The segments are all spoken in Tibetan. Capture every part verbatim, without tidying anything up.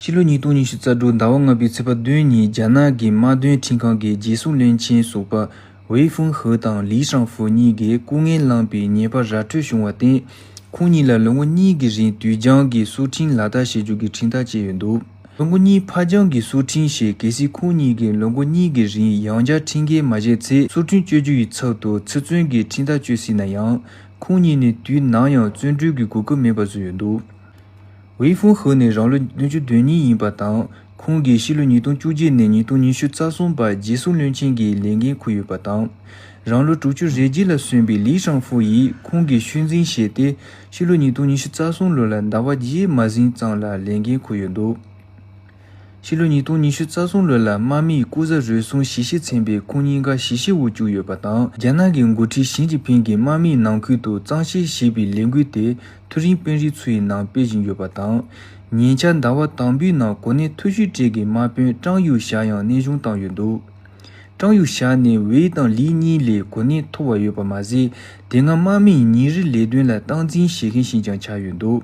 ཕྱི་ལོ་ཉིས་སྟོང་ཉི་ཤུ་རྩ་དྲུག་ཟླ་བ་ལྔ་པའི་ཚེས་པ་བདུན་ཉིན་རྒྱ་ནག་གི་དམག་དོན་ཁྲིམས་ཁང་གིས་རྗེ་སུང་བློན་ཆེན་ཟུར་པ་ཝེ་ཧྥུང་ཧེ་དང་ལི་ཧྲང་ཧྥུ་གཉིས་ཀྱིས་སྐུ་ངལ་ལངས་པའི་ཉེས་པ་ར་འཕྲོད་བྱུང་བར་བརྟེན། ཁོང་གཉིས་ལ་ལོ་ངོ་གཉིས་ཀྱི་རིང་དུས་འགྱངས་ཀྱིས་སོ་ཁྲིམས་ལག་བསྟར་བྱེད་རྒྱུ་གི་ཁྲིམས་ཐག་བཅད་ཡོད་འདུག་ལོ་ངོ་གཉིས་ཕར་འགྱངས་ཀྱིས་སོ་ཁྲིམས་བྱས། གལ་སྲིད་ཁོང་གཉིས་ཀྱིས་ལོ་ངོ་གཉིས་ཀྱི་རིང་ཡང་བསྐྱར་ཁྲིམས་འགལ་མ་བྱས་ཚེ། སོ་ཁྲིམས་གཅོད་རྒྱུ་ཡི་ཚབ་ཏུ་ཚེ་བཙོན་གྱི་ཁྲིམས་ཐག་གཅོད་སྲིད་ན་ཡང་། ཁོང་གཉིས་ནི་དུས་ནམ་ཡང་བཙོན་གྲོལ་གྱི་གོ་སྐབས་མེད་པ་བཟོས་ཡོད་འདུག་ཝེ་ཧྥུང་ཧེ་ནི་རང་ལོ་བདུན་ཅུ་དོན་གཉིས་ཡིན་པ་དང་། ཁོང་གིས་ཕྱི་ལོ་ཉིས་སྟོང་བཅོ་བརྒྱད་ནས་ཉིས་སྟོང་ཉི་ཤུ་རྩ་གསུམ་བར་རྗེ་སུང་བློན་ཆེན་གྱི་ལས་འགན་འཁུར་ཡོད་པ་དང་། རང་ལོ་དྲུག་ཅུ་རེ་བརྒྱད་ལ་སོན་པའི་ལི་ཧྲང་ཧྥུ་ཡིས་ཁོང་གི་ཤུལ་འཛིན་བྱས་ཏེ། ཕྱི་ལོ་ཉིས་སྟོང་ཉི་ཤུ་རྩ་གསུམ་ལོ་ལ་ཟླ་བ་བརྒྱད་མ་ཟིན་ཙམ་ལ་ལས་འགན་འཁུར་ཡོད་འདུག་ཕྱི་ལོ་ཉིས་སྟོང་ཉི་ཤུ་རྩ་གསུམ་ལོ་ལ་དམག་མིས་སྐུ་གཟུགས་རུལ་སུངས་ཞི་ཞིང་ཚན་པས་ཁོང་གཉིས་ཀ་ཞི་ཞི་འོག་བཅུག་ཡོད་པ་དང་། རྒྱ་ནག་གི་འགོ་ཁྲིད་ཞི་ཅིན་ཕིང་གིས་དམག་མིའི་ནང་ཁུལ་དུ་གཙང་བཤེར་ཞེས་པའི་ལས་འགུལ་དེ་མཐོ་རིམ་དཔོན་རིགས་ཚོའི་ནང་སྤེལ་བཞིན་ཡོད་པ་དང་། ཉེ་ཆར་ཟླ་བ་དང་པོའི་ནང་གོ་གནས་མཐོ་ཤོས་གྲས་ཀྱི་དམག་དཔོན་ཀྲང་ཡུ་ཞ་ཡང་གནས་དབྱུང་བཏང་ཡོད་འདུག་ཀྲང་ཡུ་ཞ་ནི་ཝེ་དང་ལི་གཉིས་ལས་གོ་གནས་མཐོ་བ་ཡོད་པ་མ་ཟད། དེ་སྔ་དམག་མིའི་ཉིན་རེའི་ལས་དོན་ལ་སྟངས་འཛིན་བྱེད་མཁན་ཞིག་ཀྱང་ཆགས་ཡོད་འདུག་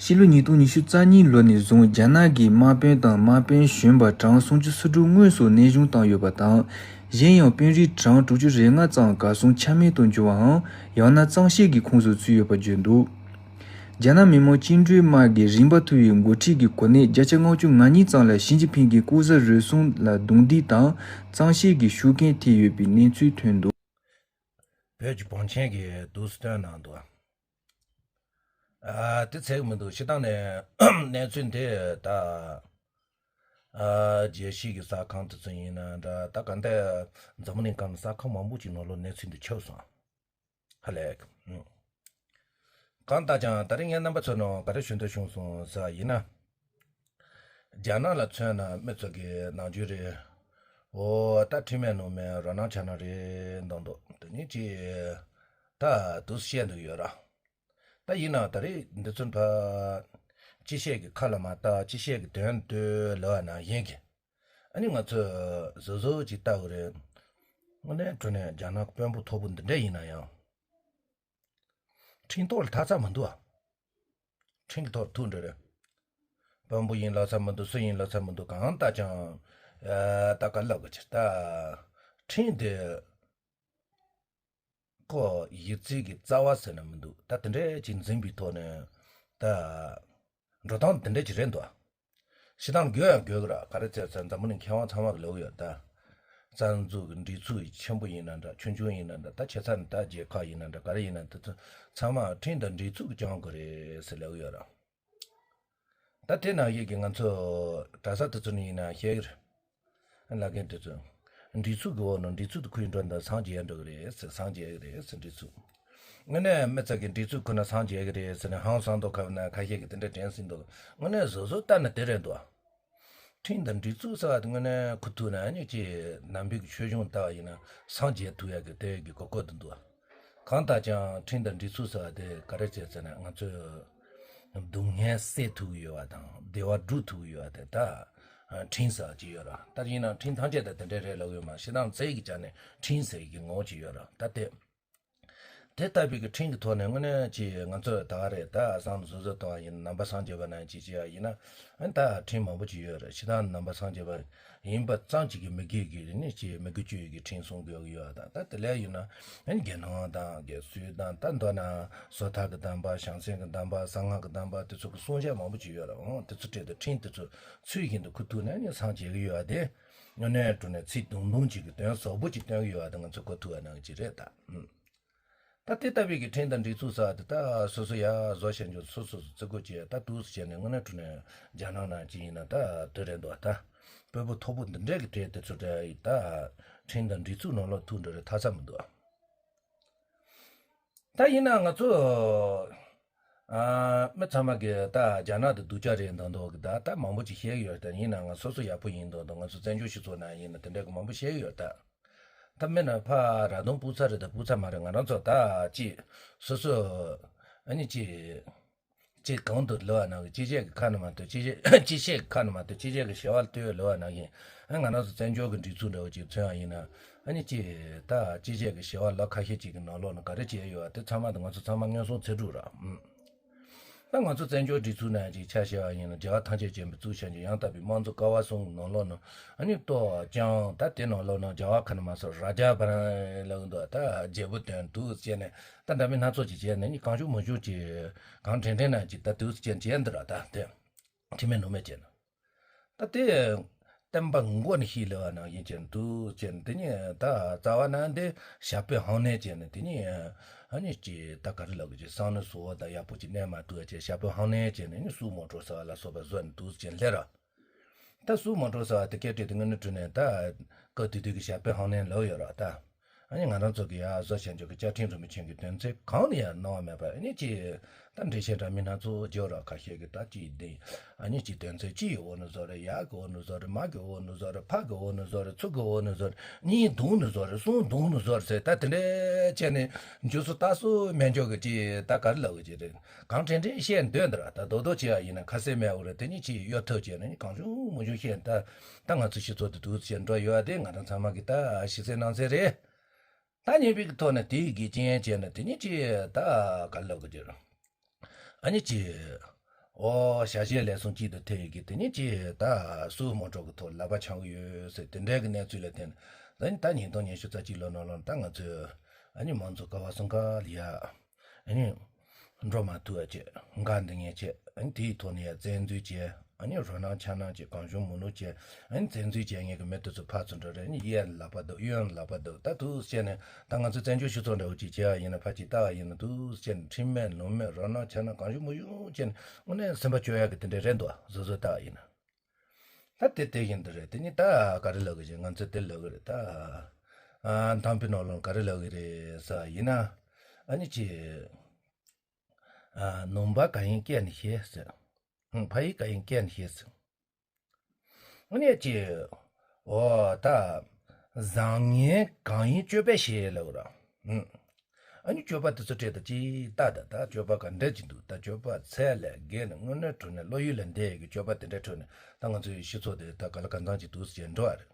ཕྱི་ལོ་ཉིས་སྟོང་ཉི་ཤུ་རྩ་གཉིས་ལོ་ནས་བཟུང་རྒྱ་ནག་གི་དམག་དཔོན་དང་དམག་དཔོན་གཞོན་པ་གྲངས་སུམ་ཅུ་སོ་དྲུག་དངོས་སུ་གནས་དབྱུང་བཏང་ཡོད་པ་དང་། གཞན་ཡང་དཔོན་རིགས་གྲངས་དྲུག་ཅུ་རེ་ལྔ་ཙམ་གར་སོང་ཆ་མེད་དུ་གྱུར་བའམ། ཡང་ན་གཙང་བཤེར་གྱི་ཁོངས་སུ་ཚུད་ཡོད་པ་བརྗོད་འདུག་རྒྱ་ནག་མི་དམངས་བཅིངས་འགྲོལ་དམག་གི་རིམ་པ་མཐོ་བའི་འགོ་ཁྲིད་ཀྱི་གོ་གནས་བརྒྱ་ཆ་ལྔ་བཅུ་ང་གཉིས་ཙམ་ལ་ཞི་ཅིན་ཕིང་གིས་སྐུ་གཟུགས་རུལ་སུངས་ལ་རྡུང་རྡེག་དང་གཙང་བཤེར་གྱི་ཤུགས་རྐྱེན་ཐེབས་ཡོད་པའི་གནས་ཚུལ་ཐོན་འདུག་བོད་ཀྱི་བང་ཆེན་གྱིས་དུས་སུ་བཏོན་གནང་འདུག་ཨ། དེ་ཚད་མི་འདུག་སྤྱིར་བཏང་ནས་གནས་ཚུལ་འདི་ད། ཨ། རྒྱལ་སྤྱི་གི་གསར་ཁང་དེ་ཚོ་ཡིན་ན་འདྲ། ད་ག་འདྲ་འཛམ་བུ་གླིང་སྒང་གསར་ཁང་མང་པོ་ཅིག་ནང་ལོགས་གནས་ཚུལ་འདི་ཁྱབ་སོང་། ཧ་ལས། ཨུ། གང་ལྟར་ཀྱང་ད་རིང་ངས་རྣམ་པ་ཚོ་ནང་ག་རེ་ཞུ་འདོད་བྱུང་སོང་ཟེར་བ་ཡིན་ན། རྒྱ་ནག་ལ་མཚོན་ན་མི་ཚོ་གི་ནམ་རྒྱུན་རེད། འོ་ད་ཁྲིམས་མེད་ནོར་མེད་རོ་སྣང་ཆགས་ན་རེད་འདོན་འདུག་དེ་ནི་ཅི། ད་དུས་སུ་བཤད་འདུག་ཡོད་ར། ད་ཡིན་ནའང་ད་རེས་འདི་ཚོ་ཕ། སྤྱི་བཤད་ཀྱི་ཁ་ལ་མ་བཏགས་སྤྱི་བཤད་ཀྱི་དོན་དུ་ལབ་པ་ནང་བཞིན་གྱི། ཨ་ནི་ང་ཚོས་གཟབ་གཟབ་ཅིག་ལྟ་དགོས་རེད། དངོས་གནས་དྲང་གནས་རྒྱ་ནག་དཔོན་པོ་མཐོ་པོ་འདི་འདྲ་ཡིན་ན་ཡང་། ཁྲིམས་ཐོག་ལ་ཐག་ཚ་མི་འདུག་ཨ། ཁྲིམས་ཀྱི་ཐོག་ལ་ཐུག་འདྲ་རེད། དཔོན་པོ་ཡིན་ལབ་ཚ་མི་འདུག་སུ་ཡིན་ལབ་ཚ་མི་འདུག་གང་ལྟར་ཀྱང་། ཨ། ད་ག་ལབ་དགོས་ཀྱི་ད། ཁྲིམས་དེ། ཁོ་ཡིག་རྩིས་ཀྱི་རྩ་བ་ཟེར་ན་མི་འདུག་ད་དེ་འདྲས་ཅིག་འཛིན་པའི་ཐོག་ནས་ད་འགྲོ་སྟངས་དེ་འདྲས་ཅིག་རེད་འདུག་སྤྱིར་བཏང་དགོས་ཡང་དགོས་ཀྱི་རེད། ག་རེ་ཟེར་ཚེ་འཛམ་བུ་གླིང་མཁས་དབང་ཚང་མ་གི་ལབ་ཀྱི་ཡོད་ད། རྩ་འཛུགས་ཀྱི་སྒྲིག་འཛུགས་ཆེན་པོ་ཡིན་ན་འདྲ། ཆུང་ཆུང་ཡིན་ན་འདྲ། ད་ཆེ་ས་ནས་ད་རྒྱལ་ཁབ་ཡིན་ན་འདྲ། ག་རེ་ཡིན་ན་དེ་ཚོ་ཚང་མ་ཁྲིམས་དང་སྒྲིག་འཛུགས་ཀྱིས་སྐྱོང་དགོས་རེད་ཟེར་ལབ་ཀྱི་ཡོད་རེད། ད་དེ་ནང་བཞིན་གྱི་ང་ཚོ་གྲྭ་ས་དེ་ཚོ་ནས་ཡིན་ན་བཤད་ཀྱི་རེད། ལབ་མཁན་དེ་ཚོ། སྒྲིག་འཛུགས་ཀྱི་འོག་ནས་སྒྲིག་འཛུགས་དེ་ཁུར་འགྲོ་ན་སངས་རྒྱས་འགྲོ་གི་རེད་ཟེར། སངས་རྒྱས་ཀྱི་རེད་ཟེར་སྒྲིག་འཛུགས། དངོས་གནས་མི་ཚོ་གིས་སྒྲིག་འཛུགས་ཁུར་ན་སངས་རྒྱས་ཀྱི་རེད་ཟེར་ནས་ཧང་སངས་མདོག་ཁ་བ་ན་ཁ་ཤས་ཀྱིས་དེ་འདྲ་དྲན་སྲིད་འདུག་དངོས་གནས་གཟབ་གཟབ་ལྟ་ན་དེ་རེད་འདུག་ཁྲིམས་དང་སྒྲིག་འཛུགས་ཟེར་བ་དེ་དངོས་གནས་ཁུ་ཐུག་ན་ཨ་ནི་ཅིག་ནང་པའི་གི་ཆོས་གཞུང་ལྟ་བ་ཡིན་ན་སངས་རྒྱས་ཐུབ་ཡག་གི་དེ་གི་གོ་སྐབས་དེ་འདུག་གང་ལྟར་ཀྱང་ཁྲིམས་དང་སྒྲིག་འཛུགས་ཟེར་བ་དེ་ག་རེ་བྱས་ཟེར་ན་ང་ཚོས་སྡུག་བསྔལ་སེལ་ཐུབ་ཀྱི་ཡོད་པ་དང་བདེ་བ་སྒྲུབ་ཐུབ་ཀྱི་ཡོད་པ་དེ་ད་ཁྲིམས་ཟེར་བ་ཅིག་ཡོད་ར། ད་ཡིན་ནའང་ཁྲིམས་ཐམས་ཅད་ད་དེ་འདྲས་རེད་ལབ་ཡོད་མ་རེད། སྤྱིར་བཏང་རྩ་བའི་གི་ཆ་ནས་ཁྲིམས་ཟེར་གྱི་ངོ་བོ་ཅིག་ཡོད་ར། ད་དེ། དེ་ལྟ་བུའི་གི་ཁྲིམས་ཀྱི་ཐོག་ནས་དངོས་གནས་ཀྱི་ང་ཚོ་ད་ག་རེད། ད་བསམ་བློ་གཟབ་གཟབ་གཏོང་བ་ཡིན་ན་ནང་པ་སངས་རྒྱས་པ་ནང་བཞིན་བྱས་པ་ཡིན་ན། ཨ་ནི་ད་ཁྲིམས་མང་པོ་ཅིག་ཡོད་རེད། སྤྱིར་བཏང་ནང་པ་སངས་རྒྱས་པ་ཡིན་པ་ཙམ་ཅིག་གིས་མི་དགེ་གི་ནི་ཅིག་མི་དགེ་བཅུ་ཡི་གི་ཁྲིམས་སྲུང་དགོས་ཀྱི་ཡོད་པ་དང་། ད་དེ་ལས་ཡིན་ན་ཨ་ནི་དགེ་སློང་དང་དགེ་ཚུལ་དང་། ད་མདོར་ན་སོ་ཐར་གྱི་གདམས་པ། བྱང་སེམས་ཀྱི་གདམས་པ། གསང་སྔགས་ཀྱི་གདམས་པ། དེ་ཚོ་གི་སྲུང་བྱ་མང་པོ་ཅིག་ཡོད་རེད། འོང་དེ་ཚོ་སྤྲད་དེ་ཁྲིམས་དེ་ཚོ་ཚུལ་བཞིན་དུ་ཁུར་ཐུབ་ན་ནི་སངས་རྒྱས་ཀྱི་ཡོད་པ་དེ། དངོས་གནས་དྲང་གནས་ཚིག་དུང་དུང་ཅིག་གི་དོན་ཟབ་པོ་ཅིག་སྟོན་གྱི་ཡོད་པ་དེ་ང་ཚོས་གོ་ཐུབ་པ་ནང་བཞིན་རེད་ད། ཨུམ། ད་དེ་ལྟ་བུའི་གི་ཁྲིམས་དང་སྒྲིག་འཛུགས་ཟེར་བ་དེ་ད་སོ་སོ་ཡར་བཟོ་བྱས་འཇོག་སོ་སོ་སོ་བརྩི་བཀུར་བྱས། ད་འདུག་སེ་བྱས་ནས་དངོས་གནས་དྲང་གནས་རྒྱ་ནག་ནང་བཞིན་ཡིན་ན་ད་དེ་རེད་འདུག་ད་དཔོན་པོ་མཐོ་པོ་འདི་འདྲས་ཀྱི་གྲས་དེ་ཚོ་འདྲ་ཡི་ད་ཁྲིམས་དང་སྒྲིག་འཛུགས་ནང་ལོགས་ཐུག་འགྲོ་རེད། ཐག་ཆོད་མི་འདུག་ད་ཡིན་ན་ང་ཚོ། ཨ། མི་ཚང་མ་གིས་ད་རྒྱ་ནག་དེ་སྡུག་ཅག་རེད་འདོད་འདོད་གི་ད་ད་མང་པོ་ཅིག་བཤད་ཀྱི་ཡོད་རེད། ད་ཡིན་ན་ང་སོ་སོ་ཡག་པོ་ཡིན་འདོད་འདོད། ང་ཚོ་བཙན་བྱོལ་སྤྱི་ཚོགས་ནང་ཡིན་ན་དེ་འདྲ་གི་མང་པོ་བཤད་ཀྱི་ཡོད་རེད་ད། ད་མིན་ན་ཕ་ར་དུང་སྤུ་ཚ་རེད་ད་སྤུ་ཚ་མ་རེད། ང་རང་ཚོ་ད་ཅིག་སོ་སོ་ཨ་ནི་ཅིག་ཅིག་གང་དུ་ལབ་པ་ནང་གི་ཅི་བྱེད་ཀྱི་ཁ་ནས་མ་ཐོས། ཅི་བྱེད་ཅི་བཤད་ཀྱི་ཁ་ནས་མ་ཐོས། ཅི་བྱེད་ཀྱི་བྱ་བ་ལྟོས་ལབ་པ་ནང་བཞིན། ཨ། ང་རང་ཚོ་བཙན་བྱོལ་གྱི་སྒྲིག་འཛུགས་འདྲ་བོ་ཅིག་མཚོན་པ་ཡིན་ན། ཨ་ནི་ཅི་ད་ཅི་བྱེད་ཀྱི་བྱ་བ་ལོ་ཁ་ཤས་ཅིག་གི་ནང་ལོགས་ནས་ག་རེ་བྱས་ཡོད་པ་དེ་ཚང་མ་དང་ང་ཚོ་ཚང་མ་མངོན་སུམ་ཚོད་དྲུག་ར། ཨུམ། ད་ང་ཚོ་བཙན་བྱོལ་སྒྲིག་འཛུགས་ནང་ཅིག་ཆ་བཞག་པ་ཡིན་ན། རྒྱལ་བ་ཐམས་ཅད་མཁྱེན་པའི་གཙུག་བྱང་ཆེན་ཡང་དག་པའི་དམངས་གཙོ་ཀ་བ་གསུམ་གྱི་ནང་ལོགས་ནང་། ཨ་ནི་ཏོག་ཅང་ད་དེ་ནང་ལོགས་ནང་རྒྱལ་བ་ཁ་ན་མ་སོ་རཱ་ཇ་བ་རན་ལབ་འདུག་ད་རྒྱལ་པོ་དོན་དུ་བྱས་ནས་ད་འདྲ་མིན་སྣ་ཚོགས་ཅིག་བྱས་ནས། ནི་གང་བྱུང་མང་བྱུང་ཅིག་གང་དྲན་དྲན་ན་ཅིག་ད་དུས་ཅན་བྱས་འདི་ར། ད་དེ་ཁྲིམས་མེད་ནོར་མེད་བྱས་ན། ད་དེ་བསྟན་པ་མགོ་ནས་ཤེས་ལེ་བ་ནང་བཞིན་བྱས་ནས་དུས་ཅན་དེ་ཉིད་ད་རྩ་བ་ན་འདི་ཞབས་པད་ཕངས་ནས་བྱས་ནས། དེ་ཉིད་ཨ་ནི་ཅིག་ད་ག་རེ་ལབ་དགོས་ཀྱི། བསམ་བློ་གསོ་བ་དང་ཡག་པོ་ཅིག་གནས་མ་ཐུབ་བྱས། ཞབས་པད་ཕངས་ནས་བྱས་ནས་ནི་སུ་མོ་ཊ་ཟེར་བ་ལ་སོགས་པ་བཟོས་ནས་དུས་ཅན་སླེབས་ར། ད་སུ་མོ་ཊ་ཟེར་བ་དེ་སྐད་བྲིས་དེ་དངོས་གནས་དྲང་གནས་ད་སྐབས་དེ་དུས་ཀྱི་ཞབས་པད་ཕངས་ནས་ལབ་ཡོད་ར། ད་ཨ་ནི་ང་རང་ཚོ་གི་ཡ་བཟོ་བྱ་འཇོག་གི་བཅའ་ཁྲིམས་རིན་པོ་ཆེ་གི་དོན་ཚན་གང་ལ་ཡང་སྣང་བ་མེད་པ། ཨ་ནི་ཅིག་ད་འགྲེལ་བཤད་འདྲ་མིན་སྣ་ཚོགས་བརྗོད་ར། ཁ་ཤས་ཀྱིས་ད་ཅིག་འདི་ཨ་ནི་ཅིག་དོན་ཚན་གཅིག་གི་འོག་ནས་བཟོ་རེད། ཡ་གི་འོག་ནས་བཟོ་རེད། མ་གི་འོག་ནས་བཟོ་རེད། ཕ་གི་འོག་ནས་བཟོ་རེད། ཚུ་གི་འོག་ནས་བཟོ་རེད། གཉིས་བརྡུངས་ནས་བཟོ་རེད། གསུམ་བརྡུངས་ནས་བཟོ་རེད་ཟེར། ད་དེ་འདྲ་བྱས་ནས་འཇུ་སོ་ལྟ་སོ་མེད་འཇོག་གི་ཅིག་ད་ག་རེ་ལབ་དགོས་ཀྱི་རེད། གང་དྲན་དྲན་བཤད་འདོད་འདི་ར། ད་རྡོག་རྡོག་བྱས་པ་ཡིན་ན་ཁ་གསལ་མེད་པ་རེད། དེ་ཉིད་ཅིག་གཡོ་ཐབས་བྱས་ནས་གང་བྱུང་མང་བྱུང་བཤད། ད་ད་ང་ཚོ་སྤྱི་ཚོགས་དེ་འདུག་བྱས་འགྲོ་ཡོད་པ་དེ་ང་རང་ཚང་མ་གི་ད་ཤེས་གསལ་རྣམ་གསལ་རེད། ད་ཉན་པའི་གི་ཐོག་ནས་དེའི་གི་རྐྱེན་བྱས་ནས་དེ་ཉིད་ཅིག་ད་ག་ལབ་དགོས་ཀྱི་རེད། ཨ་ནི་ཅིག་ཨོ་ཞལ་བཞེས་ལས་གསུམ་གཅིག་ཏུ་ཐེ་ཡི་གི་དེ་ཉིད་ཅིག་ད་སུ་མོ་ཊ་གི་ཐོག་ལག་པ་འཆང་གི་ཡོད་ཟེར། དེ་འདྲའི་གི་གནས་ཚུལ་ལ་བརྟེན་ནས་ད་ཉིས་སྟོང་ཉི་ཤུ་རྩ་གཅིག་ལོ་ནང་ལོགས་ད་ང་ཚོས་ཨ་ནི་མང་གཙོ་ཀ་བ་གསུམ་ཀ་ལ་ཡ་ཨ་ནི་འགྲོ་མ་ཐུབ་པ་བྱས། འགལ་འདི་ངས་བྱས། ཨ་ནི་དེའི་ཐོག་ནས་ཡ་བཙན་འཛུལ་བྱས། ཨ་ནི་རོ་སྣང་ཆ་སྣང་བྱས། གང་བྱུང་མང་བྱུང་བྱས། ཨ་ནི་བཙན་འཛུལ་བྱས་མཁན་གྱི་མི་དེ་ཚོ་ཕར་ཚུར་འགྲོ་རེད། ཨ་ནི་གཡས་ལ་ལག་པ་འདུག་གཡོན་ལ་ལག་པ་འདུག་ད་དུས་བྱས་ནས་ད་ང་ཚོ་བཙན་བྱོལ་སྤྱི་ཚོགས་འདྲ་བོ་ཅིག་བྱས་པ་ཡིན་ན། ཕར་ཅིག་ལྟ་བ་ཡིན་ན་དུས་བྱས་ནས་ཁྲིམས་མེད་ནོར་མེད་རོ་སྣང་ཆ་སྣང་གང་བྱུང་མང་བྱུང་བྱས་ནས་དངོས་གནས་སེམས་པ་སྐྱོ་ཡག་གི་དེ་འདྲ་རེད་འདུག་བཟོ་བཟོ་ལྟ་བ་ཡིན་ན། ད་དེ་དེ་བཞིན་དུ་རེད། དེ་ནི་ད་ག་རེ་ལབ་གི་རེད། ང་ཚོས་དེ་ལབ་གི་རེད། ད་ཨ་དམ་པའི་ནང་ལོགས་ག་རེ་ལབ་གི་རེད་ཟེར་བ་ཡིན་ན། ཨ་ནི་ཅི། ཨ་ནོམ་པ་ག་ཡིན་སྐད་ནས་བཤད་ཟེར། ཧུམ། ཕ་ཡིས་ག་ཡིན་སྐད་ནས་བཤད་ཟེར། ཨ་ནི་ཅི། འོ་ད་བཟང་ངན་གང་ཡིན་སྤྱོད་པས་ཤེས་ལབ་ར། ཧུམ། ཨ་ནི་སྤྱོད་པ་དེ་ཚོ་སྤྲད་དང་ཅིག་ལྟ་དང་། ད་སྤྱོད་པ་ག་འདྲ་ཅིག་འདུག་ད་སྤྱོད་པ་ཚད་ལས་བརྒལ་ནས་དངོས་གནས་དྲང་གནས་བློ་ཡུལ་ལས་འདས་ཀྱི་སྤྱོད་པ་དེ་འདྲ་ཁྲོད་ནས་ད་ང་ཚོའི་སྤྱི་ཚོགས་དེ་ད་ག་ལ་གང་འཚམ་ཅིག་འདུག་ཟེར་འགྲོ་བ་རེད།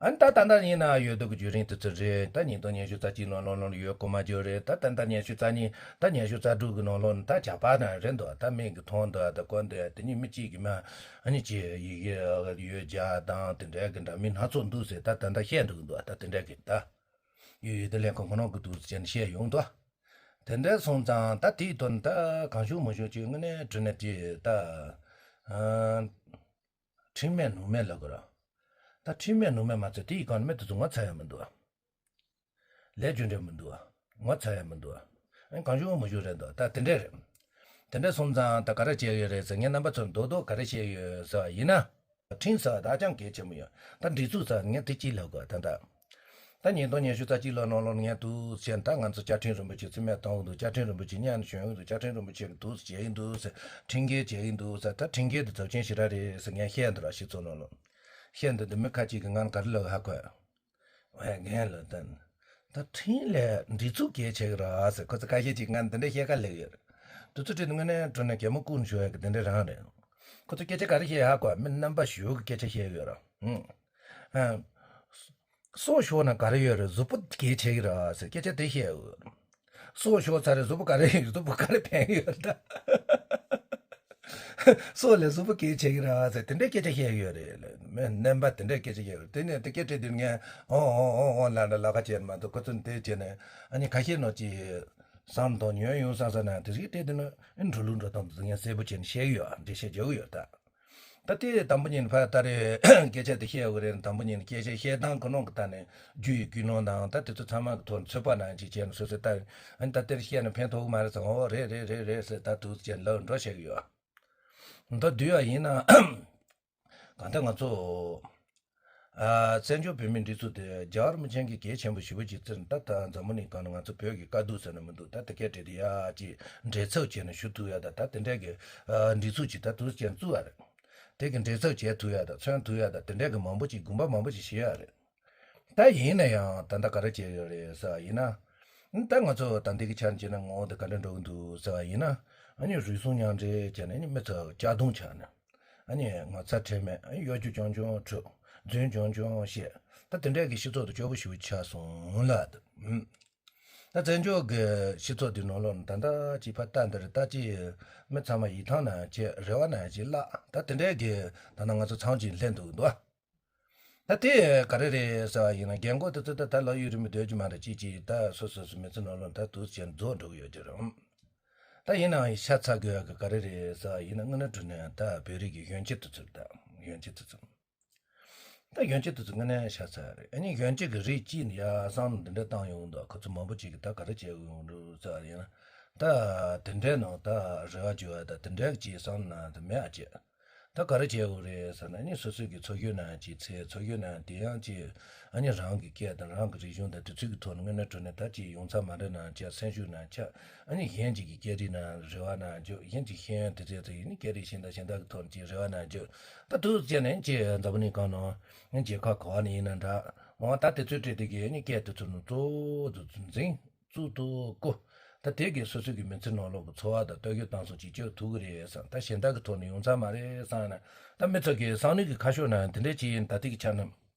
ཨ་ནི་ད་ད་ལྟ་ཡིན་ན་ཡོད་དོ་གི་བརྒྱུད་རིམ་དེ་ཚོ་རེད། ད་ཉིས་སྟོང་ཉི་ཤུ་རྩ་གཅིག་ནང་ལོགས་ལ་ཡོད་གོ་མ་བརྗོད་རེད། ད་ད་ལྟ་ཉི་ཤུ་རྩ་གཉིས། ད་ཉི་ཤུ་རྩ་དྲུག་གི་ནང་ལོགས་ནས་ད་ཇག་པ་ན་རེད་འདུག་ད་མིག་གིས་མཐོང་འདུག་ད་གོ་འདུག་དེ་ཉིད་མི་གཅིག་གིས་མ་ཨ་ནི་ཅི་ཡི་གེ་ཡོད་རྒྱ་དང་དེ་འདྲའི་གི་འདྲ་མིན་སྣ་ཚོགས་འདུག་ཟེར། ད་ད་ལྟ་བཤད་འདུག་འདུག་ད་དེ་འདྲའི་གི་ད་ཡོད་ཡོད་དེ་ལས་ཁོ་ཁོ་རང་གི་འདུག་ཟེར་ནས་བཤད་ཡོང་འདུག་དེ་འདྲ་སོང་ཙང་ད་དེའི་དོན་ད་གང་བྱུང་མང་བྱུང་ཅིག་དངོས་གནས་དྲང་གནས་ཅིག་ད་ཨ། ཁྲིམས་མེད་ནོར་མེད་ལབ་དགོས་ར། ད་ཁྲིམས་མེད་ནོར་མེད་མ་ཚད་དེ་ཡི་གང་མེད་དུ་སོང་། ངོ་ཚ་ཡ་མི་འདུག་ལས་རྒྱུ་འབྲས་མི་འདུག་ངོ་ཚ་ཡ་མི་འདུག་ཨ་གང་བྱུང་མང་བྱུང་རེད་འདུག་ད་དེ་འདྲས་རེད། དེ་འདྲས་སོང་ཙང་ད་ག་རེ་བྱས་ཡོད་རེད་ཟེར། ངས་རྣམ་པ་ཚོར་རྡོག་རྡོག་ག་རེ་བཤད་ཡོད་ཟེར་བ་ཡིན་ན། ཁྲིམས་ཟེར་བ་ད་ཅང་གལ་ཆེན་པོ་ཡོད། ད་སྒྲིག་འཛུགས་ཟེར་བ་ངས་དེ་གཅིག་ལབ་དགོས། ད་ད་ད་ཉིས་སྟོང་ཉི་ཤུ་རྩ་གཅིག་ལོ་ནང་ལོགས་ངས་འདུག་བྱས། ད་ང་ཚོ་བཅའ་ཁྲིམས་རིན་པོ་ཆེ་རྩིས་མེད་གཏོང་གི་འདུག་བཅའ་ཁྲིམས་རིན་པོ་ཆེ་གཉའ་ནས་ཞོན་གི་འདུག་བཅའ་ཁྲིམས་རིན་པོ་ཆེ་གི་འདུག་བྱས་ཡིན་འདུག་ཟེར། ཁྲིམས་འགལ་བྱས་ཡིན་འདུག་ཟེར། ད་ཁྲིམས་འགལ་དེ་ཚབས་ཆེན་ཞེ་དྲག་རེད་ཟེར་ངས་བཤད་འདུག་ར། སྤྱི་ཚོགས་ནང་ལོགས་བཤད་འདུག་འདི་མི་ཁ་ཅིག་གིས་ང་ལ་ག་རེ་ལབ་ཧ་གོ། ཨེ་རྒན་ལགས་ད། ད་ཁྲིམས་ལས་སྒྲིག་འཛུགས་གལ་ཆེ་གི་ར་ཟེར། ཁོ་ཚོ་ཁ་ཤས་ཅིག་ང་འདི་འདྲ་བཤད་ཁ་ལེགས་ཡོད་རེད། དུས་ཚོད་ཁྲིད་དུས་དངོས་གནས་དྲང་གནས་གད་མོ་བཀུག་ནས་ཞོག་ཡ་གི་དེ་འདྲ་རང་རེད། ཁོ་ཚོ་སྐད་ཆ་ག་རེ་བཤད་ཧ་གོ། མི་རྣམ་པ་ཞོག་གི་སྐད་ཆ་བཤད་ཡོད་ར། ཧུམ། ཨ། སྲོག་ཤོར་ན་ག་རེ་ཡོད་རེད། གཟུགས་པོ་གལ་ཆེ་གི་ར་ཟེར་སྐད་ཆ་དེ་བཤད་ཡོད། སྲོག་ཤོར་ཚར་རེད། གཟུགས་པོ་ག་རེ་ཡོད། གཟུགས་པོ་ག་རེ་ཕན་གི་ཡོད་ད། སྲོག་ལས་གཟུགས་པོ་གལ་ཆེ་གི་ར་ཟེར་དེ་འདྲའི་སྐད་ཆ་བཤད་ཡོད་རེད། མི་རྣམ་པ་དེ་འདྲའི་སྐད་ཆ་བཤད་ཡོད་རེད། དེ་ནས་དེ་སྐད་བྲིས་དུས་ངས་ཨོ་ཨོ་ཨོ་ཨོ་ལབ་ནས་ལབ་ཁ་བྱས་མ་གཏོགས། ཁོ་ཚོ་དེ་བྱས་ནས་ཨ་ནི་ཁ་ཤས་ནང་ཅིག་བསམ་དང་ཉོན་ཡོང་བསམ་བསམ་ན་དེ་ཟིག་བྲིས་དུས་ན་ཨ་འགྲོ་ལུགས་འགྲོ་སྟངས་དེ་ཚོ་ངས་གསལ་པོ་བྱས་ནས་བཤད་ཡོད། འགྲེལ་བཤད་རྒྱག་གི་ཡོད་ད། ད་ལྟའི་དང་པོ་ཉིད་ཕར་ལྟ་རེ་སྐད་ཆ་དེ་བཤད་དགོས་རེད། དང་པོ་ཉིད་སྐད་ཆ་བཤད་སྟངས་ཁོ་ནོ་གི་ལྟ་ནས་རྒྱུ་ཡི་ཀུན་སློང་དང་ད་དེ་ཚོ་ཚང་མ་གི་ཐོག་ཚོད་དཔག་ནང་ཅིག་བྱས་ནས་སོ་སོས་ལྟ། ཨ་ནི་ད་དེར་བཤད་ན་ཕན་ཐོགས་གི་མ་རེད་ཟེར། འོ་རེད་རེད་རེད་རེད་ཟེར་ད་དུ་བྱས་ལབ་འགྲོ་བཤད་གི་ཡོད། མདོར་བསྡུས་པ་ཡིན་ན་གང་ལྟར་ང་ཚོ་ཨ་བཙན་བྱོལ་བོད་མིའི་སྒྲིག་འཛུགས་དེ་རྒྱལ་བ་རིན་པོ་ཆེ་གིས་གལ་ཆེན་པོ་ཞེ་པོ་ཅིག་བརྩིས་ནས། ད་ད་འཛམ་བུ་གླིང་སྒང་ནས་ང་ཚོ་བོད་ཀྱི་དཀའ་སྡུག་ཟེར་ན་མི་འདུག་ད་དེ་སྐད་བྲིས་ཏེ་ཡ་ཅིག་འབྲེལ་ཚབས་བྱས་ནས་ཞུ་ཐུབ་ཡ་ད། ད་དེ་འདྲའི་གི་ཨ་སྒྲིག་འཛུགས་ཅིག་ད་དུ་བྱས་བཙུགས་པ་རེད། དེ་གི་འབྲེལ་ཚབས་བྱེད་ཐུབ་ཡ་ད། མཚོན་ཐུབ་ཡ་ད། དེ་འདྲའི་གི་མང་པོ་ཅིག་དགོངས་པ་མང་པོ་ཅིག་བཞེས་ཡ་རེད། ད་ཡིན་ན་ཡང་ད་ལྟ་ག་རེ་བྱས་ཡོད་རེད་ཟེར་བ་ཡིན་ན། ད་ང་ཚོ་ད་ལྟའི་གི་ཆ་ནས་བྱས་ན་ངོ་བོ་དེ་ག་འདྲ་འགྲོ་གི་འདུག་ཟེར་བ་ཡིན་ན། ཨ་ནི་རུལ་སུངས་མཉམ་འབྲེལ་བྱས་ནས་ཨ་ནི་མི་ཚོ་གཅར་རྡུང་བྱས་ནས། ཨ་ནི་ངོ་ཚ་ཁྲེལ་མེད། ཨ་ནི་གཡོ་སྒྱུ་རྐྱང་རྐྱང་འཁྲབ། རྫུན་རྐྱང་རྐྱང་བཤད། ད་དེ་འདྲའི་གི་སྤྱི་ཚོགས་དེ་སྐྱོ་པོ་ཞེ་པོ་ཆགས་སོང་ལ། ཨུམ། ད་བཙན་བྱོལ་གྱི་སྤྱི་ཚོགས་འདི་ནང་ལོགས་ནས་ད་ལྟ་ཅིག་ཕར་ལྟ་འདིར་ད་ཅིག་མི་ཚང་མ་ཡིད་ཐང་ན་ཅིག་རེ་བ་ན་ཅིག་བརླག་ད་དེ་འདྲའི་གི་ད་ལྟ་ང་ཚོ་མཚམས་ཅིག་སླེབས་འདུག་འདུག་ད་དེ་ག་རེ་རེད་ཟེར་བ་ཡིན་ན་རྒན་གོག་དེ་ཚོ་ད་ད་ལོ་ཡུན་རིང་མོ་སྡོད་རྒྱུ་མ་རེད། ཅིག་ཅིག་ད་སོ་སོ་སོ་མི་ཚེ་ནང་ལོགས་ད་དུས་ཅིག་རྫོགས་འགྲོ་གི་ཡོད་ཀྱི་རེད། ད་ཡིན་ནའང་ཤ་ཚ་དགོས་ཡག་གི་ག་རེ་རེད་ཟེར་བ་ཡིན་ན་དངོས་གནས་དྲང་གནས་ད་བོད་རིགས་ཀྱི་གཞོན་སྐྱེས་དེ་ཚོ་ད་གཞོན་སྐྱེས་དེ་ཚོ། ད་གཞོན་སྐྱེས་དེ་ཚོ་དངོས་གནས་ཤ་ཚ་རེད། ཨ་ནི་གཞོན་སྐྱེས་ཀྱི་རིགས་གཅིག་ནི་ཡ་བསམ་བློ་འདི་འདྲ་བཏང་ཡོང་འདུག་ཁོ་ཚོ་མང་པོ་ཅིག་གིས་ད་ག་རེ་བྱེད་དགོས་ཡོང་འདུག་ཟེར་བ་ཡིན་ན། ད་དེ་འདྲའི་ནང་ད་རེ་བ་བཅོལ་བ་ད་དེ་འདྲའི་ཅིག་བསམ་ན་ད་མེད་ཨ་ཅེ། ད་ག་རེ་བྱེད་དགོས་རེད་ཟེར་ན་ཨ་ནི་སོ་སོའི་གི་འཚོ་བཞུགས་ནང་ཅིག་ཚེ་འཚོ་བཞུགས་ནང་དེ་ཡང་ཅིག་ཨ་ནི་རང་གི་སྐད་དང་རང་གི་རིག་གཞུང་དང་དེ་ཚོའི་གི་ཐོག་ནས་དངོས་གནས་དྲང་གནས་ད་ཅིག་ཡོངས་ཚ་མ་རེད་ན་ཅིག་སེམས་ཤུགས་ན་ཆགས། ཨ་ནི་གཞན་གཅིག་གི་སྐད་རིགས་ན་རེ་བ་ན་འཇོག་གཞན་གཅིག་ཤེས་ཡོན་དེ་ཚོའི་ཚེ་ཡིན་ནི་སྐད་རིགས་གཞན་དང་གཞན་དག་གི་ཐོག་ནས་ཅིག་རེ་བ་ན་འཇོག་ད་དུས་བཅད་ནས་ཅིག་འཛམ་བུ་གླིང་སྒང་ནང་ངས་རྒྱལ་ཁབ་ག་བ་ནས་ཡིན་ན་འདྲ་འོ་ད་དེ་ཚོའི་གྲས་དེ་གི་ཨ་ནི་སྐད་དེ་ཚོ་ནང་གཙོ་བོ་དུ་འཛིན་གཙུག་ཏུ་བཀུར། ད་དེ་གི་སོ་སོ་གི་མི་ཚེ་ནང་ལོགས་ཀྱི་འཚོ་བ་དང་ལྟོ་གོས་གཏམ་གསུམ་ཅིག་སྤྱོད་ཐུབ་ཀྱི་རེད་བསམ། ད་གཞན་དག་གི་ཐོག་ནས་ཡོངས་ཚ་མ་རེད་བསམ་ན་ད་མི་ཚོ་གི་བསམ་བློའི་གི་ཁ་ཕྱོགས་ན་དེ་འདྲས་ཅིག་ཡིན། ད་དེ་གི་ཆ་ནས་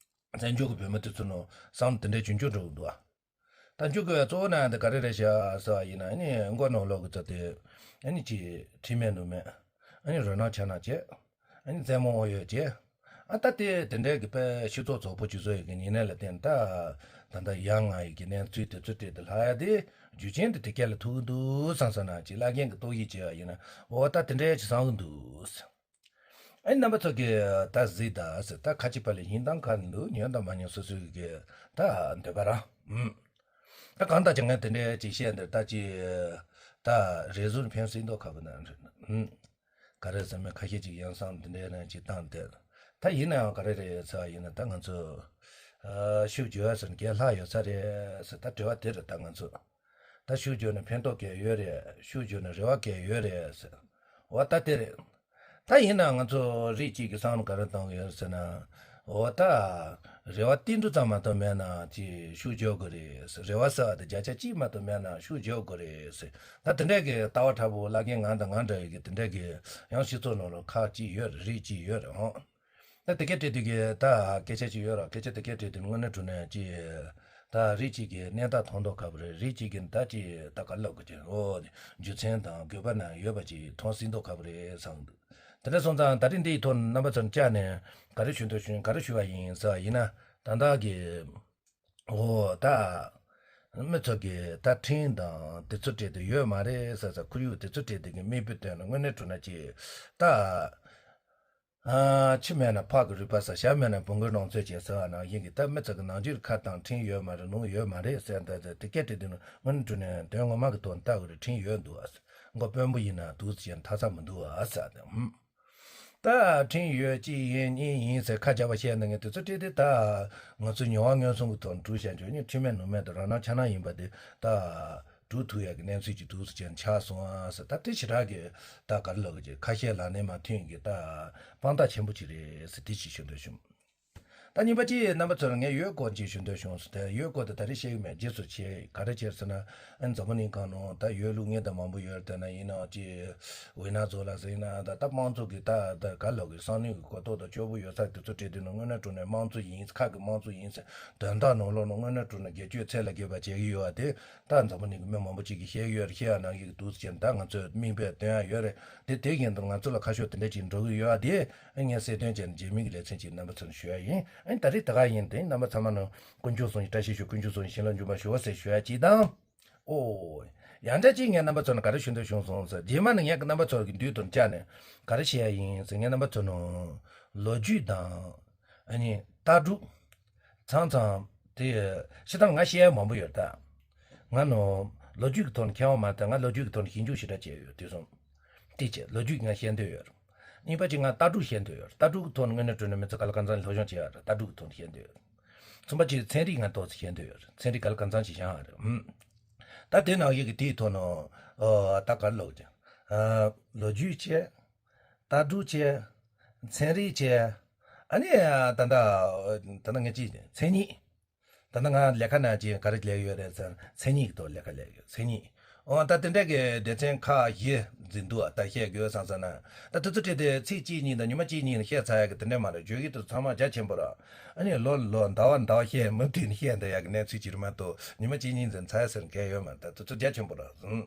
བཙན་བྱོལ་གི་བོད་མི་དེ་ཚོ་ནང་བསམ་བློ་དེ་འདྲས་ཆུང་ཆུང་འགྲོ་གི་འདུག་ཨ། ད་འཇུག་དགོས་གཙོ་བོ་ན་འདི་ག་རེ་རེད་ཤག་ཟེར་བ་ཡིན་ན་ཨ་ནི་མགོ་ནང་ལོག་གི་ཚོ་དེ་ཨ་ནི་ཅི་ཁྲིམས་མེད་ནུས་མེད་ཨ་ནི་རོ་ནག་ཆ་ནག་བྱས་ཨ་ནི་རྩེད་མོ་འོ་ཡོད་བྱས་ཨ་ད་དེ་དེ་འདྲའི་གི་དཔེ་སྤྱི་ཚོགས་བཙོག་པོ་ཅིག་བཟོ་ཡོད་གི་ཉིན་ནས་ལ་བརྟེན་ད་ད་ད་ཡ་ང་ཡི་གི་གནས་ཚུལ་དེ་ཚོ་སྤྲད་དེ་ལྷག་ཡ་དེ་རྒྱུ་རྐྱེན་དེ་དེ་སྐད་ལ་ཐུག་གི་འདུག་བསམ་སོང་ན་ཅི་བླ་རྒན་གི་རྟོག་ཞིབ་བྱས་པ་ཡིན་ན་འོ་ད་དེ་འདྲའི་ཅི་བསམ་གི་འདུག་ཨ་ནི་རྣམ་པ་ཚོ་གིས་ད་གཟིགས་ད་ཟེར་ད་ཁ་ཅིག་པ་ལས་ཡིན་དང་ཁ་འདུག་ཉན་དང་མ་ཉན་སོ་སོའི་གི་ད་འདོད་པ་རང་ཨུམ། ད་གང་ལྟར་ཀྱང་ངས་དེ་འདྲའི་ཅིག་བཤད་འདིར་ད་ཅིག་ད་རེ་ཟུང་ཕན་སྲིད་མདོག་ཁ་པོ་ན་རེད་ཨུམ། ག་རེ་ཟེར་མེད་ཁ་ཤས་ཅིག་ཡང་བསམ་དེ་འདྲའི་རང་ཅིག་བཏང་དེ་ད་ཡིན་ན་ཡང་ག་རེ་རེད་ཟེར་བ་ཡིན་ན་ད་ང་ཚོ་ཨ་ཤུགས་རྒྱོབ་ཟེར་ན་རྒྱལ་ལྷག་ཡོད་ས་རེད་ཟེར་ད་དྲི་བ་དེ་རེད། ད་ང་ཚོ་ད་ཤུགས་རྒྱོབ་ན་ཕན་ཐོགས་གལ་ཡོད་རེད། ཤུགས་རྒྱོབ་ན་རེ་བ་གལ་ཡོད་རེད་ཟེར་འོ་ད་དེ་རེད། ད་ཡིན་ན་ང་ཚོ་རིགས་གཅིག་གི་བསམ་བློ་ག་རེ་གཏོང་གི་ཡོད་ཟེར་ན། འོ་ད། རེ་བ་ཏིལ་འབྲུ་ཙམ་མ་གཏོགས་མེད་ན་ཅིག་ཤུགས་རྒྱོབ་དགོས་རེད་ཟེར། རེ་བ་ཟེར་བ་དེ་བརྒྱ་ཆ་གཅིག་མ་གཏོགས་མེད་ན་ཤུགས་རྒྱོབ་དགོས་རེད་ཟེར། ད་དེ་འདྲའི་གི་ལྟ་བ་འཁྲབ་པོ་བླ་རྒན་ང་དང་ང་འདྲ་བའི་གི་དེ་འདྲའི་གི་ཡང་སྤྱི་ཚོགས་ནང་ལ་ཁག་ཅིག་ཡོད་རེད། རིགས་གཅིག་ཡོད་རེད་ཧོ། ད་དེ་གའི་གྲས་དེ་གི་ད་སྐད་ཆ་ཅིག་ཡོད་ར། སྐད་ཆ་དེ་གའི་གྲས་དེ་དངོས་གནས་དྲང་གནས་ཅིག་ད་རིགས་གཅིག་གི་གནས་སྟངས་མཐོང་མདོག་ཁ་པོ་རེད། རིགས་གཅིག་གི་ད་ཅིག་ད་ག་ལབ་དགོས་ཀྱི་འོ་རྒྱུ་མཚན་དང་དགོས་པ་ན་ཡོད་པ་ཅིག་མཐོང་སྲིད་མདོག་ཁ་པོ་རེད་བསམ་འདུག་དེ་འདྲ་སོང་ཙང་ད་རིང་འདི་ཡི་ཐོག་ནས་རྣམ་པ་ཚོར་བཅར་ནས་ག་རེ་ཞུ་འདོད་ཞུ་ག་རེ་ཞུ་བ་ཡིན་ཟེར་བ་ཡིན་ན་ད་ལྟ་གི་འོ་ད་མི་ཚོ་གི་ད་ཁྲིམས་དང་དེ་ཚོ་སྤྲད་དེ་ཡོད་མ་རེད་ཟེར་ཟེར། ཁོར་ཡུག་དེ་ཚོ་སྤྲད་དེ་གི་མིག་དཔེ་སྟོན་ན་དངོས་གནས་དྲང་གནས་ཅིག་ད། ཨ། ཆུ་མེད་ན་ཕག་གི་རུས་པ་ཟ། ཞྭ་མེད་ན་བོང་གུའི་ལོངས་སྤྱོད་བྱེད་ཟེར་བ་ནང་བཞིན་གྱི་ད་མི་ཚོ་གི་ནང་ཆོས་ཁ་དང་ཁྲིམས་ཡོད་མ་རེད་ལུང་ཡོད་མ་རེད་ཟེར་འདི་འདི་དེ་སྐད་དེ་དེ་ནི་དངོས་གནས་དྲང་གནས་དོན་ངོ་མ་གི་དོན་ལྟ་དགོས་རེད། ཁྲིམས་ཡོད་འདུག་ཨ། མགོ་དཔོན་པོ་ཡིན་ན་འདུག་ཟེར་ན་ཐ་ཚ་མི་འདུག་ཨ་ཟེར་ཏེ་ཧུམ། ད་ཁྲིམས་ཡོད་གཅིག་ཡིན་གཉིས་ཡིན་ཟེར་ཁ་རྒྱབ་པ་བཤད་འདི་ངས་དེ་ཚོ་སྤྲད་དེ་ད་ང་ཚོ་མྱོང་བ་མངོན་སུམ་གི་ཐོག་ནས་གྲུབ་བཞག་ཆོག་ནི་ཁྲིམས་མེད་ནུས་མེད་དང་རང་སྣང་ཆ་སྣང་ཡིན་པ་དེ་ད། སྒྲུབ་ཐུབ་ཡག་གི་གནས་ཚུལ་ཅིག་འདུག་ཟེར་བྱས་ནས་ཆགས་སོང་ཨ་ཟེར། ད་དེ་ཞེ་དྲག་གི་ད་ག་རེ་ལབ་དགོས་ཀྱི་ཁ་ཤས་ལ་ནས་མ་ཐོན་གི་ད་དཔང་རྟགས་ཆེན་པོ་ཅིག་རེད་ཟེར་དེ་ཅིག་ཞུ་འདོད་བྱུང་། ད་གཉིས་པ་ཅིག་རྣམ་པ་ཚོར་ངས་ཡུལ་སྐོར་ཅིག་ཞུ་འདོད་བྱུང་ཟེར། དེ་ཡུལ་སྐོར་དེ་ད་རེས་བཤད་གི་མེད། རྗེས་སུ་བྱེད། ག་རེ་བྱེད་ཟེར་ན་ཨ་འཛམ་བུ་གླིང་སྒང་ནང་ད་ཡུལ་ལུགས་ངན་ད་མང་པོ་ཡོད་རེད། དེ་ན་ཡིན་ནའང་ཅིག་ཝི་ན་ཛོ་ལ་ཟེར་ཡིན་ན་ད་ད་དམངས་གཙོ་གི་ད་ད་ག་ལབ་དགོས་བསམ་བློ་གི་གོ་རྟོགས་དང་སྐྱོ་པོ་ཡོད་ས་དེ་ཚོ་སྤྲད་དུས་ན་དངོས་གནས་དྲང་གནས་དམངས་གཙོ་ཡིན། ཁ་གི་དམངས་གཙོ་ཡིན་ཟེར་དོན་དག་ནང་ལོགས་ནང་དངོས་གནས་དྲང་གནས་སྒེར་གཅོད་ཚད་ལས་བརྒལ་བ་བྱེད་ཀྱི་ཡོད་པ་དེ། ད་འཛམ་བུ་གླིང་གི་མི་མང་པོ་ཅིག་གིས་བཤད་ཡོད་རེད། བཤད་ཡ་ནང་བཞིན་གྱི་འདུག་ཟེར་ནས་ད་ང་ཚོས་མིག་དཔེ་སྟོན་ཡ་ཡོད་རེད། དེ་དེ་བཞིན་དུ་ང་ཚོ་ལ་ཁ་ཕྱོགས་དེ་འདྲ་ཅིག་འགྲོ་གི་ཡོད་པ་དེ་ངས་གསལ་སྟོན་བྱས་ནས་རྗེས་མིན་གྱི་ལེ་ཚན་ཅིག་རྣམ་པ་ཚོར་ཞུ་ཡ་ཡིན། ཨ་ནི་ད་རེས་ད་ག་ཡིན་དེ་རྣམ་པ་ཚང་མ་ནང་དཀོན་མཆོག་གསུམ་གྱི་བཀྲ་ཤིས་ཤོག་དཀོན་མཆོག་གསུམ་གྱི་བྱིན་རླབས་འཇུག་པར་ཤོག་ཟེར་ཞུ་ཡ་ཅིག་དང་། ཨོ། ཡང་འདྲ་ཅིག་ངས་རྣམ་པ་ཚོར་ནང་ག་རེ་ཞུ་འདོད་བྱུང་སོང་ཟེར། རྗེས་མ་ནས་ངས་རྣམ་པ་ཚོར་གྱི་མདུན་དུ་བཅར་ནས་ག་རེ་བཤད་ཡ་ཡིན་ཟེར། ངས་རྣམ་པ་ཚོར་ནང་ལོ་རྒྱུས་དང་། ཨ་ནི་ལྟ་གྲུབ། མཚམས་མཚམས་དེ་སྤྱིར་བཏང་ང་བཤད་ཡ་མང་པོ་ཡོད་ད། ང་ནོ་ལོ་རྒྱུས་ཀྱི་ཐོག་ནས་མཁས་པ་མ་རེད། ང་ལོ་རྒྱུས་ཀྱི་ཐོག་ནས་ཞིབ་འཇུག་ཞེ་དྲག་བྱས་ཡོད་དུས་སོང་། དེ་བྱས་ལོ་རྒྱུས་ང་བཤད་འདོད་ཡོད། གཉིས་པ་གཅིག་ང་ལྟ་གྲུབ་བཤད་འདོད་ཡོད། ལྟ་གྲུབ་ཀྱི་ཐོག་ནས་དངོས་གནས་དྲང་གནས་མི་ཚེ་ག་ལ་གང་འཚམ་སློབ་སྦྱོང་བྱས་ཡོད་རེད། ལྟ་གྲུབ་ཀྱི་ཐོག་ནས་བཤད་འདོད་ཡོད། གསུམ་པ་གཅིག་ཚན་རིག་ང་ཏོག་ཙམ་བཤད་འདོད་ཡོད་རེད། ཚན་རིག་ག་ལ་གང་འཚམ་ཞིག་སྦྱངས་ཡོད་རེད། ཧུམ། ད་དེ་ནང་བཞིན་གྱི་དེའི་ཐོག་ནས་ཨོ་ད་ག་རེ་ལབ་དགོས་ཀྱི། ཨ། ལོ་རྒྱུས་བྱས། ལྟ་གྲུབ་བྱས། ཚན་རིག་བྱས། ཨ་ནི་ད་ལྟ་ད་ལྟ་ངས་ཅི་མཚན་ཉིད། ད་ལྟ་ང་ལས་ཀ་ནང་ཅི་ག་རེ་ལས་ཡོད་རེད་ཟེར་ན་མཚན་ཉིད་ཀྱི་ཐོག་ལས་ཀ་ལས་ཡོད། མཚན་ཉིད། འོ་ད་དེ་འདྲ་གི་སྡེ་ཚན་ཁག་བཞི་འཛིན་འདུག་ད་བཤད་དགོས་བསམ་ས་ན། ད་དེ་ཚོ་བྲིས་ཏེ་ཚིག་གཅིག་གཉིས་དང་ཉི་མ་གཅིག་གཉིས་ནས་བཤད་ཚར་ཡག་གི་དེ་འདྲ་མ་རེད། བརྗོད་ཡིག་དེ་ཚོ་ཚང་མ་རྒྱ་ཆེན་པོ་རེད། ཨ་ནི་ལོ་ལོ་ཟླ་བ་ཟླ་བ་བཤད་མུ་མཐུད་ནས་བཤད་འདི་ཡག་གི་གནས་ཚུལ་ཅིག་རེད་མ་གཏོགས་ཉི་མ་གཅིག་གཉིས་འཛིན་ཚར་ཟེར་མཁན་ཡོད་མ་རེད། ད་དེ་ཚོ་རྒྱ་ཆེན་པོ་རེད།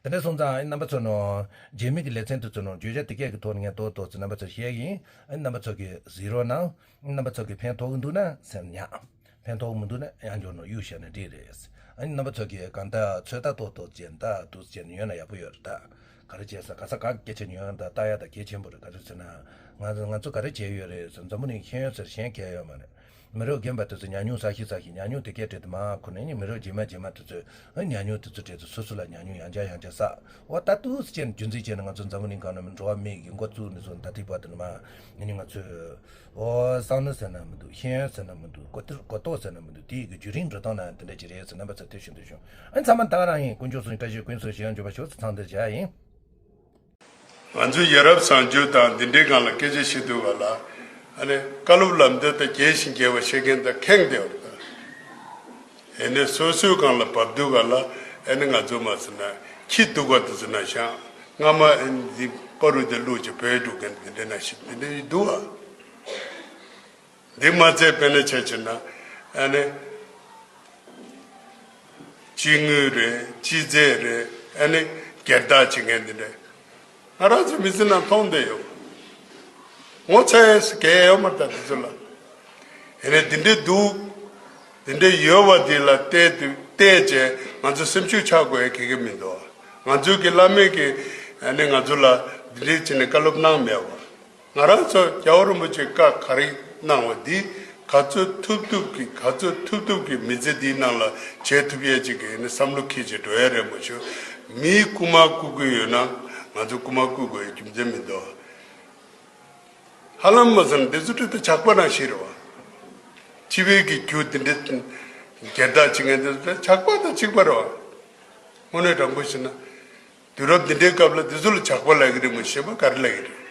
དེ་འདྲ་སོང་ཙང་ཨ་ནི་རྣམ་པ་ཚོ་ནང་རྗེས་མའི་གི་ལེ་ཚན་དེ་ཚོ་ནང་བརྗོད་བྱ་དེ་གས་ཀྱི་ཐོག་ནས་ངས་ཏོག་ཏོག་ཙམ་རྣམ་པ་ཚོར་བཤད་ཀྱི་ཡིན། ཨ་ནི་རྣམ་པ་ཚོ་གིས་གཟིགས་རོགས་གནང་། རྣམ་པ་ཚོ་གིས་ཕན་ཐོགས་ཀྱི་འདུག་ན་ཟེར་ཉག་ཕན་ཐོགས་མི་འདུག་ན་ཡང་འཇོག་ནོར་གཡུག་བྱས་ནས་འགྲིག་རེད། ཨ་ནི་རྣམ་པ་ཚོ་གིས་གང་ལྟར་ཚོད་ལྟ་ཏོག་ཏོག་བྱས་ད་འདུག་བྱས་ནས་ཡོད་ན་ཡག་པོ་ཡོད་རེད་ད། ག་རེ་བྱས་ས་ག་ས་ག་སྐད་ཆ་ཉོན་ད་ལྟ་ཡ་ད་གལ་ཆེན་པོ་རེད། ག་རེ་ཟེར་ན་ང་ང་ཚོ་ག་རེ་བྱས་ཡོད་རེད་ཟེར་འཛམ་བུ་གླིང་ཤེས་ཡོན་ཟེར་གཞན་གལ་ཡོད་མ་རེད། མི་རབས་རྒན་པ་དེ་ཚོ་ཉམས་མྱོང་བསགས་ཤིག་བསགས་ཤིག་ཉམས་མྱོང་དེ་སྐད་བྲིས་ཏེ་མ་ཁོ་ནས་ནི་མི་རབས་རྗེས་མ་རྗེས་མ་དེ་ཚོས་ཨ་ཉམས་མྱོང་དེ་ཚོ་བྲིས་ཏེ་སོ་སོ་ལ་ཉམས་མྱོང་ཡང་བསྐྱར་ཡང་བསྐྱར་བསགས། འོ་ད་ཏུས་སུ་བྱས་ནས་རྒྱུ་མཚན་བྱས་ནས་ང་ཚོ་འཛམ་བུ་གླིང་སྒང་ནས་འགྲོ་བ་མིའི་གི་འགོ་བཙུགས་ནས་བཟུང་ད་ཐིག་བར་དུ་ནི་མ་ནི་ནི་ང་ཚོས། ཨོ་བསམ་བློ་ཟེར་ན་མི་འདུག་ཤེས་ཡོན་ཟེར་ན་མི་འདུག་གོ་ཏོ་གོ་རྟོགས་ཟེར་ན་མི་འདུག་དེའི་གི་བརྒྱུད་རིམ་འགྲོ་སྟངས་ན་དེ་འདྲ་ཅིག་རེད་ཟེར་རྣམ་པ་ཚོ་དེ་ཞུ་འདོད་བྱུང་། ཨ་ཚང་མ་ད་ག་རང་ཡིན། དཀོན་མཆོག་གསུམ་བཀྲ་ཤིས་དཀོན་གསུམ་ཞི་ཡང་འབྱོར་པ་ཤོག་ཟེར་ཚང་འདིར་བྱ་ཡིན། ང་ཚོའི་ཡ་རབས་བཟང་སྤྱོད་དང་འདི་འདྲའི་སྒང་ལ་སྐད་ཆ་བཤད་དུས་ག་ལ་ཨ་ནི་བཀའ་སློབ་ལམ་སྟོན་དང་རྒྱས་ཤིང་རྒྱས་པ་བཤད་མཁན་དང་ཁེངས་བསྡད་པ་རེད་ད། ཨེ་ནི་སོ་སོའི་སྒང་ལ་བབས་དུས་ག་ལ་ཨེ་ནི་ང་ཚོ་མ་ཟེར་ན་ཁྱི་གདུག་པ་དེ་ཚོ་ན་ཤང་སྔ་མ་ཨེ་ནི་འདི་པ་རུ་དེ་བླུགས་ཀྱི་བོད་འགྲོ་མཁན་འདི་འདྲའི་ན་ཤི་འདི་འདྲའི་འདུག་ཨ། འདི་མ་ཚད་དཔེར་ན་ཆ་བཞག་ན་ཨ་ནི་སྤྱི་དངུལ་རེད། སྤྱི་རྫས་རེད། ཨ་ནི་སྒེར་བདག་བྱེད་མཁན་འདི་འདྲ་ང་རང་ཚོ་མི་ཚེ་ནང་མཐོང་བསྡད་ཡོད། ངོ་ཚ་ཡས་སུ་གལ་ཡོད་མ་རེད་ད་དེ་ཚོ་ལ། ཨ་ནི་འདི་འདྲའི་འདུག་འདི་འདྲའི་ཡོད་པ་འདི་ལ་བལྟས་དུས་བལྟས་བྱས་ང་ཚོ་སེམས་ཤུགས་ཆག་དགོས་ཡ་གེ་གེ་མི་འདུག་ང་ཚོའི་གི་བླ་མས་གི་ཨ་ནི་ང་ཚོ་ལ་འདི་འདྲའི་བྱས་ནས་བཀའ་སློབ་གནང་མེད་པ། ང་རང་ཚོ་རྒྱལ་བ་རིན་པོ་ཆེ་བཀའ་ག་རེ་གནང་བ་འདི་ག་ཚོད་ཐུབ་ཐུབ་ཀྱི་ག་ཚོད་ཐུབ་ཐུབ་ཀྱི་མི་ཚེ་འདིའི་ནང་ལ་བྱེད་ཐུབ་ཡས་ཅིག་གི་ནི་བསམ་བློ་འཁྱེར་བྱས་འགྲོ་ཡས་རེད་མ་གཞི། མིའི་རྐུ་མ་རྐུ་གི་ཡོད་ན་ང་ཚོ་རྐུ་མ་རྐུ་དགོས་ཡས་རྒྱུ་མཚན་མི་འདུག་ཧ་ལམ་མ་ཟེར་ན་འདི་ཚོ་ཁྲིད་དུ་ཇག་པ་ནང་བཞིན་རེད་བ། སྤྱི་པའི་གི་རྒྱུ་འདི་འདྲའི་སྒེར་བདག་བྱེད་མཁན་འདི་ཚོ་ཇག་པ་དང་གཅིག་པ་རེད་བ། དངོས་གནས་དྲང་པོ་བཤད་ན། དུས་རབས་འདི་འདྲའི་སྐབས་ལ་འདི་ཚོ་ལ་ཇག་པ་ལབ་ཀྱི་རེད་མ་གཞི་གཞན་པ་ག་རེ་ལབ་ཀྱི་རེད།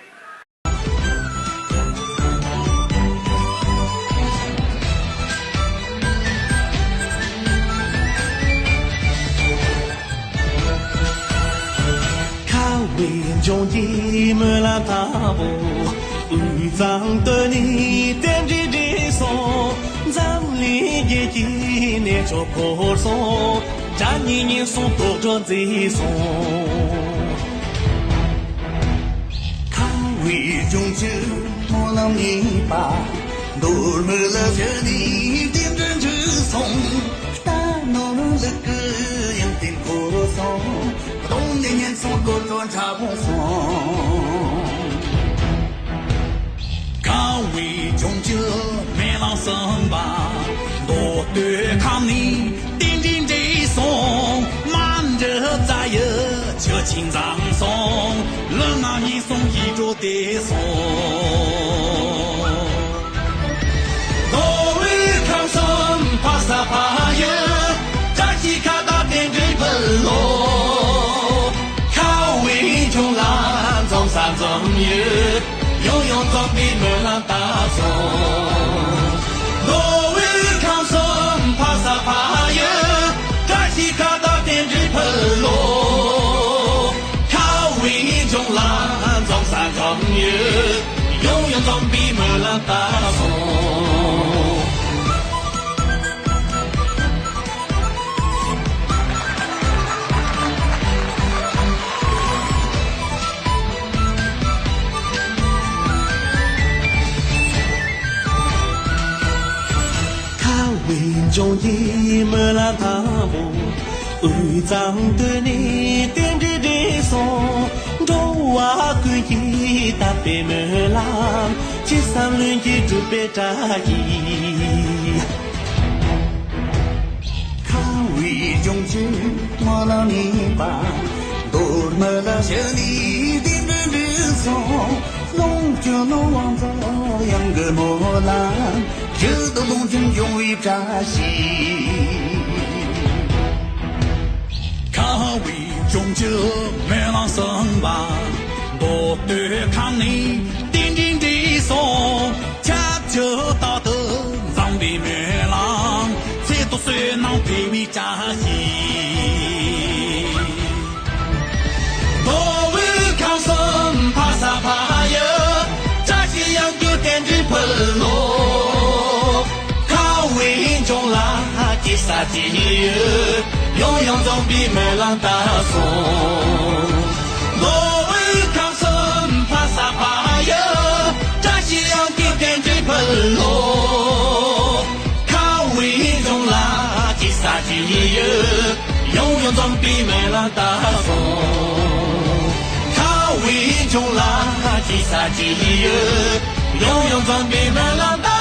ཁ་བའི་ལྗོངས་ཀྱི་སྨོན་ལམ་དང་པོ། དབུས་གཙང་སྟོད་ནས་རྟེན་འབྲེལ་འགྲིག་སོང་། འཛམ་གླིང་རྒྱལ་གྱི་གནས་མཆོག་འཁོར་སོང་། དགྲ་གཉེན་ཉེན་སོང་དོག་སྒྲོན་མཛེས་སོང་། ཁ་བའི་ལྗོངས་ཀྱི་སྨོན་ལམ་ཡིན་པ། མདོ་སྨད་ལ་བཞུད་ནས་རྟེན་འབྲེལ་འགྲིག་སོང་། རྟ་ནོར་ལུག་གི་ཡང་རྟེན་འཁོར་སོང་། གདོང་ནས་ཉེན་སོང་དོག་སྒྲོན་དྲག་པོ་སོང་། ཁ་བའི་ལྗོངས་ཀྱི་སྨོན་ལམ་གསུམ་པ། མདོ་སྟོད་ཁམས་ནས་རྟེན་འབྲེལ་འགྲིག་སོང་། མ་འདྲི་རྩ་ཡི་ཆུ་ཆེན་འཛོམས་སོང་། ལུས་ངག་ཉེན་སོང་ཡིད་འགྲོ་བདེ་སོང་། མདོ་དབུས་ཁམས་གསུམ་འཕགས་ས་ཕ་ཡུལ། བཀྲ་ཤིས་ཁ་བརྡ་རྟེན་འབྲེལ་འབུལ་ལོ། ཁ་བའི་ལྗོངས་ལ་འཛོམས་ས་འཛོམས་ཡུལ། ཡང་ཡང་འཛོམས་པའི་སྨོན་ལམ་བཏབ་སོང་། མདོ་དབུས་ཁམས་གསུམ་འཕགས་ས་ཕ་ཡུལ། བཀྲ་ཤིས་ཁ་བརྡ་རྟེན་འབྲེལ་འབུལ་ལོ། ཁ་བའི་ལྗོངས་ལ་འཛོམས་ས་འཛོམས་ཡུལ། ཡང་ཡང་འཛོམས་པའི་སྨོན་ལམ་བཏབ་སོང་། ཁ་བའི་ལྗོངས་ཀྱི་སྨོན་ལམ་དང་པོ། དབུས་གཙང་སྟོད་ནས་རྟེན་འབྲེལ་འགྲིག་སོང་། འགྲོ་བ་ཀུན་གྱི་དད་པའི་སྨོན་ལམ། ཅི་བསམ་ལྷུན་གྱིས་འགྲུབ་པའི་བཀྲ་ཤིས། ཁ་བའི་ལྗོངས་ཀྱི་སྨོན་ལམ་ཡིན་པ། མདོ་སྨད་ལ་བཞུད་ནས་རྟེན་འབྲེལ་འགྲིག་སོང་། ལོངས་སྤྱོད་ནོར་དབང་རྫོགས་གཡང་གི་སྨོན་ལམ། ཡིད་དུ་ལོངས་སྤྱོད་འབྱུང་བའི་བཀྲ་ཤིས། ཁ་བའི་ལྗོངས་ཀྱི་སྨོན་ལམ་གསུམ་པ། མདོ་སྟོད་ཁམས་ནས་རྟེན་འབྲེལ་འགྲིག་སོང་། ཁྱབ་བསྒྲགས་རྟག་ཏུ་འཛོམས་པའི་སྨོན་ལམ། ཚེ་ཐུག་བསོད་ནམས་འཕེལ་བའི་བཀྲ་ཤིས། ལོ། ཁ་བའི་ལྗོངས་ལ་ཅི་ཟ་ཅི་ཡོད། ཡང་ཡང་འཛོམས་པའི་སྨོན་ལམ་བཏབ་སོང་། ནོར་བུའི་ཁམས་སུ་ཕ་ས་པ་ཡོད། བཀྲ་ཤིས་གཡང་རྒྱུད་རྟེན་འབྲེལ་ཕུལ་ལོ། ཁ་བའི་ལྗོངས་ལ་ཅི་ཟ་ཅི་ཡོད། ཡང་ཡང་འཛོམས་པའི་སྨོན་ལམ་བཏབ་སོང་། ཁ་བའི་ལྗོངས་ལ་ཅི་ཟ་ཅི་ཡོད། ཡང་ཡང་འཛོམས་པའི་སྨོན་ལམ་བཏབ།